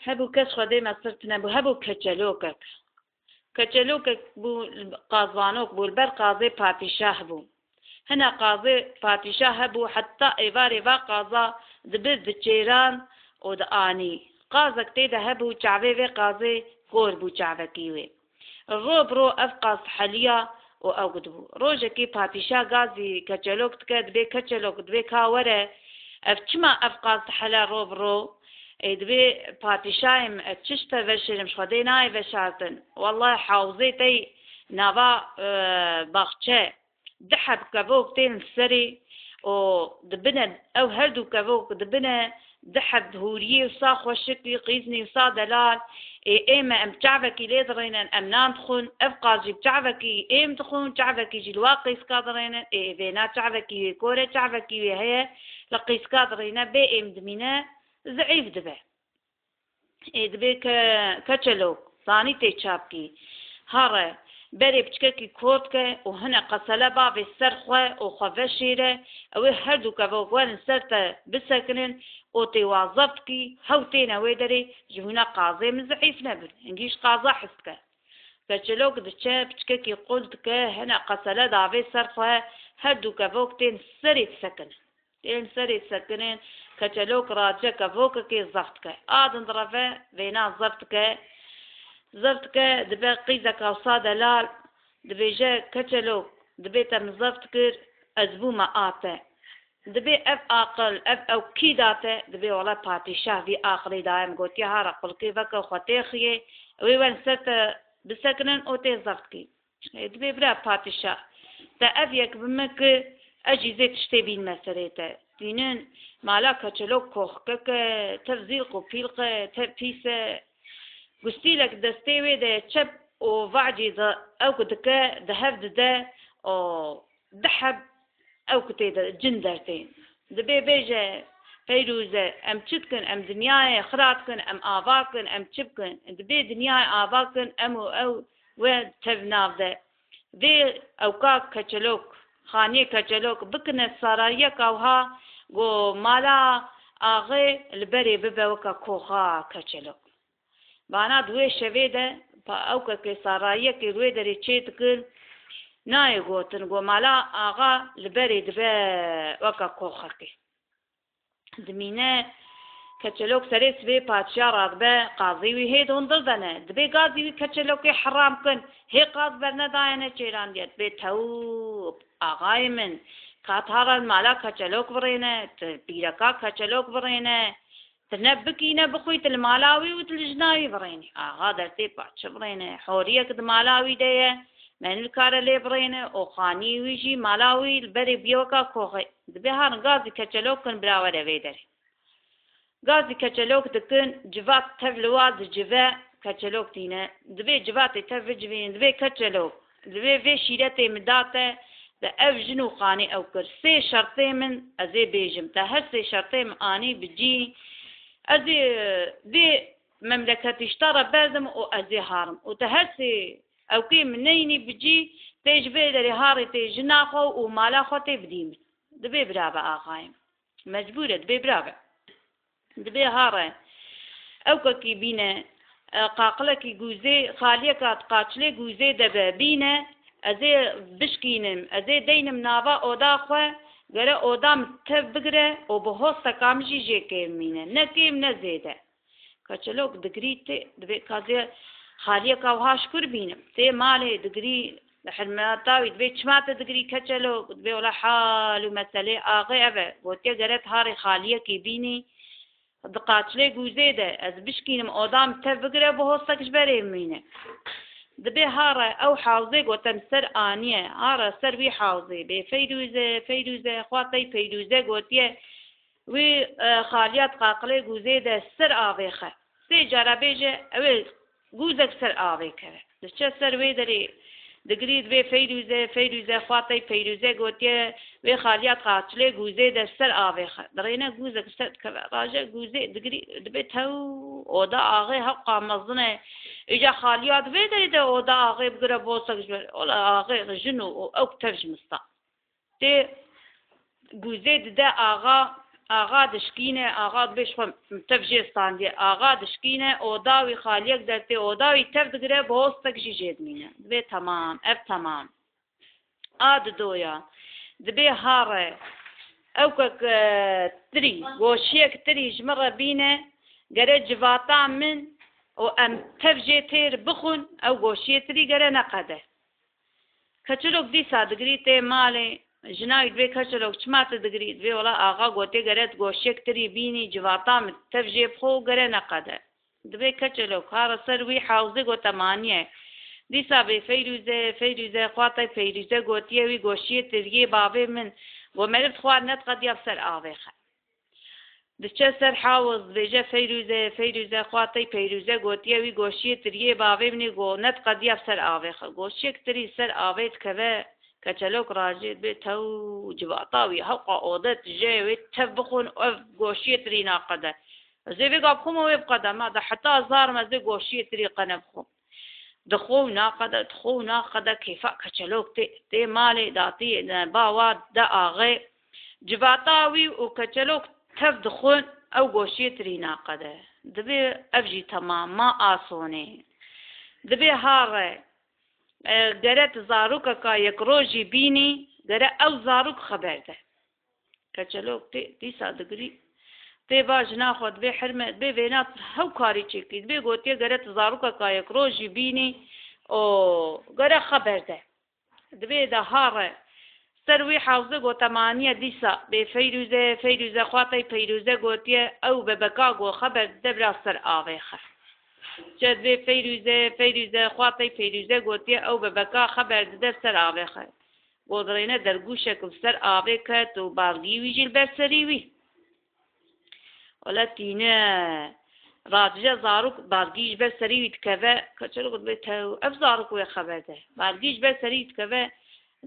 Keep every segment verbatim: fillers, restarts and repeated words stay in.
Hebû kes Xwedê mesir tine bû, hebû keçelokek. Keçelokek bû, qazvanok bû, li ber qazê padîşah bû. Hine qazê padîşah hebû, heta êvarê va qaza dibi diçêran û dianî. Qazek tê de hebû, çavê vê qazê kor bû çavekî wê. Ro bi ro ev qaz diheliya û ew dibû. Rojekê padîşah gazî keçelok dike, dibê keçelok, dibê ka were, ev çima ev qaz dihele ro bi ro? Ê, dibê padîşahê min, ez çi ji te veşêrim, ji Xwedê nayê veşartin. Wellahî hawzê tey nava, e, baxçe, du heb kevok tên li serê û dibine, ew her du kevok dibine du heb hûriyê wisa xweşik, wî qîznî wisa delal. Ê, ê me em çavekî lê dirênin, em nan dixwin, ev qaz jî bi çavekî êm dixwin, çavekî jî li wa qîska dirênin. Ê, vêna çavekî wê kor e, çavekî wê heye, li qîska dirêne, bê êm dimîne, zeîf dibe. Ê, dibê ke keçelok, zanî tê çapkî. Hare, berê piçkekî kor dike û hine qesele bavê ser xwe û xwe veşêre, ew ê her du kevok werin ser te bisekinin û tê wa zebt kî, hew têne wê derê, ji hûna qazê min zeîf nebin. Hingî ji qaza hez dike. Keçelok diçe, piçkekî qul dike, hine qesele davê ser xwe, her du kevok tên serê disekinin. Tên serê sekinên, keçelok radice kevokekê zext ke. A din direve, vêna zext ke. Zext ke, dibe qîzeka wisa delal, dibêje, keçelok, dibê te min zext kir, ez bûme a te. Dibê ev aqil, ev ew kî da te? Dibê wele padîşah vî aqilê daye min, gotiye, hara qulkê veke xwe têxiyê, wê werin ser te bisekinin û tê zext kî. Ê, dibê bira padîşah, te ev yek bi min kir, ez jî zê tiştê bînime serê te. Dînin mala keçelok koxkek e, tev zîlq û pîlq e, tev pîs e. Gustîlek destê wê de ye çep û vacî de ew ku dike, di hev dide û du heb ew ku tê de cin dertên. Dibê bêje, Feyrûze, em çi dikin? Em dinyayê xira dikin, em ava kin, em çi bikin? Dibê dinyayê ava kin, em û ew we tev nav de. Vê ewka keçelok, xaniyê keçelok bikine sarayiyeka wiha, go mala axê li berê bibe weke koxa keçelok. Bana di wê şevê de, pa ewkekê sarayiyekê li wê derê çê dikin, nayê gotin, go mala axa li berê dibe weke koxekê. Dimîne keçelok serê sibê padşiya radibe, qazî wî hê di hundir de ne. Dibê gazî wî keçelokê heram kin, hê qaz bernedayene çêrandiye. Dibê tewb, axayê min, ka tu hara li mala keçelok birêne, tu pîreka keçelok birêne, tu ne bikî ne bixwî, tu li mala wî û tu li jina wî birênî. Axa dertê pa çi birêne? Horiyek di mala wî de ye, me nikare lê birêne û xaniyê wî jî, mala wî li berê bûye weka koxê. Dibê harin gazî keçelok kin bira were vê derê. Gazî keçelok dikin, civat tev li wa dicive, keçelok tîne. Dibê civatê tev bicivînin, dibê keçelok, dibê vê şîretê min da te, bi ev jin û xanî ew kir. Sê şertê min ez ê bêjim, te her sê şertê min anî bi cî, ez ê vê memleketî ji te re berdim û ez ê harim. Û te her sê ewkê min neyînî bi cî, tê ji vê derê harê tê jina xwe û mala xwe tê bidî min. Dibê bira be axayê min. Mecbûr e, dibê bira be. Dibê hare. Ewkekî bîne, e, qaqilekî gûzê, xaliyeka di qaçilê gûzê de be, bîne, ez ê bişkînim, ez ê deynim nava oda xwe, gere oda min tev bigire û bi hosteka min jî jê kêm mîne. Ne kêm ne zêde. Keçelok digirî tê, dibê ka zê xaliyeka wiha ji kur bînim. Tê malê digirî, li hirmeta wî dibê çima te digirî keçelok? Dibê wela hal û meselê axê ev e. Gotiye gere tu harê xaliyekê bînî, di qaçilê gûzê de, ez bişkînim oda min tev bigire, bi hostek ji berê min mîne. Dibê hare ew hawzê gote min ser aniye, hare ser wî hawzê, bê Feyrûze, Feyrûze, xwa tey Feyrûze gotiye, wî, e, xaliya di qaqilê gûzê de ser avêxe. Sê cara bêje, ew ê gûzek ser avê keve. Diçe ser wê derê digirî, dibê Feyrûze, Feyrûze, xwa tey Feyrûze gotiye, wê xaliya di qaçilê gûzê de ser avêxe. Dirêne gûzek ser dikeve. Raje gûzê digirî, dibê tew, oda axê hewqa mezin e. Îca xaliya di vê derê de oda axê bigire bosek ji ber. Ola axê jin û, û ew tev ji mista. Tê gûzê dide axa, Axa dişkîne, axa dibê ji xwe tev jê standiye. Axa dişkîne, oda wî xaliyek dertê, oda wî tev digire, bi hostek jî jê dimîne. Dibê temam, ev temam. A didoya. Dibê ha re. Ew kek, e, tirî, goşiyek tirî ji min re bîne, gere civata min û em tev jê têr bixwin, ew goşiyê tirî gere neqede. Keçelok dîsa digirî tê malê, jina wî dibê, Keçelok, çima tu digirî? Dibê, wela axa gotiye gere tu goşiyek tirî bînî, civata min tev jê bixwe û gere neqede. Dibê Keçelok, ha re ser wî hawzê gotemaniye. Dîsa bê Feyrûze, Feyrûze, xwa tey Feyrûze gotiye wî goşiyê tiriyê bavê min, go meriv xwar nediqediya bi ser avê xe. Diçe ser hawiz, dibêje, Feyrûze, Feyrûze, xwa tey Feyrûze gotiye wî goşiyê tiriyê bavê min ê, go nediqediya bi ser avê xe. Goşiyek tirî ser avê dikeve, Keçelok rajê, dibê tew, civata wî hewqa ode tije, wê tev bixwin, ev goşiyê tirî naqede. Ez ê vêga bixwim û wê biqede. Ma de heta zarm ez ê goşiyê tirî qene bixwim. Dixwe û naqede, dixwe û naqede, kêfa Keçelok tê, tê malê datî, ne, bawa de axê. Civata wî û Keçelok tev dixwin, ew goşiyê tirî naqede. Dibê ev jî temam, ma asonê. Dibê ha re, e, gere tu zarokeka yek rojî bînî, gere ew zarok xeber de. Keçelok tê, dîsa digirî. Tê va jina xwe, dibê Herme, dibê vêna hew karî çêkî. Dibê gotiye gere tu zarokeka yek rojî bînî û gere xeber de. Dibê de ha re. Ser wî hawze gotemaniye dîsa. Bê Feyrûze, Feyrûze, xwa tey Feyrûze gotiye, ew bebeka go xeber dide bira ser avê xe. Çe dibê Feyrûze, Feyrûze, xwa tey Feyrûze gotiye, ew bebeka xeber dide ser avê xe. Go dirêne dergûşek li ser avê ket û balgî wî jî li ber serî wî. Wele tîne, radice zarok balgî ji ber serî wî dikeve, Keçelok dibê tew, ev zarok wê xeber de. Balgî ji ber serî wî dikeve,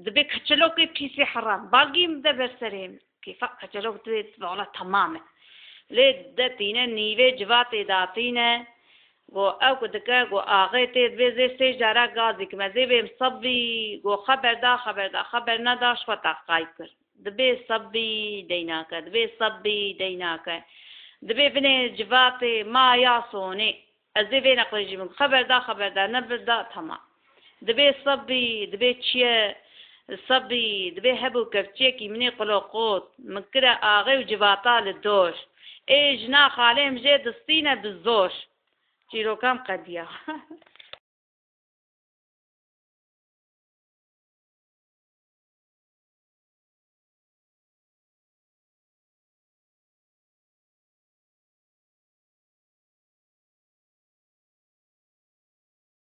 dibê Keçelokê pîsê heram, balgî min de ber serê min. Kêfa Keçelok dibê, wele temam e. Lê de tîne nîvê civatê datîne, Go ew ku dike, go axê tê, dibê zê sê cara gazî kim, ez ê bêm sebî, go xeber da, xeber da, xeber neda, ji xwe taqayî kir. Dibê sebî, dey nake, dibê sebî, dey nake. Dibê binê civatê ma ya sonê. Ez ê vê neqlê jî bim. Xeber da, xeber da, nebir da, temam. Dibê sebî, dibê çiye, sebî, dibê hebû kevçiyekî min ê quloqot. Min kire axê û civata li dor. Ê jina xalê min jê distîne bi zor. Çîroka min qediya.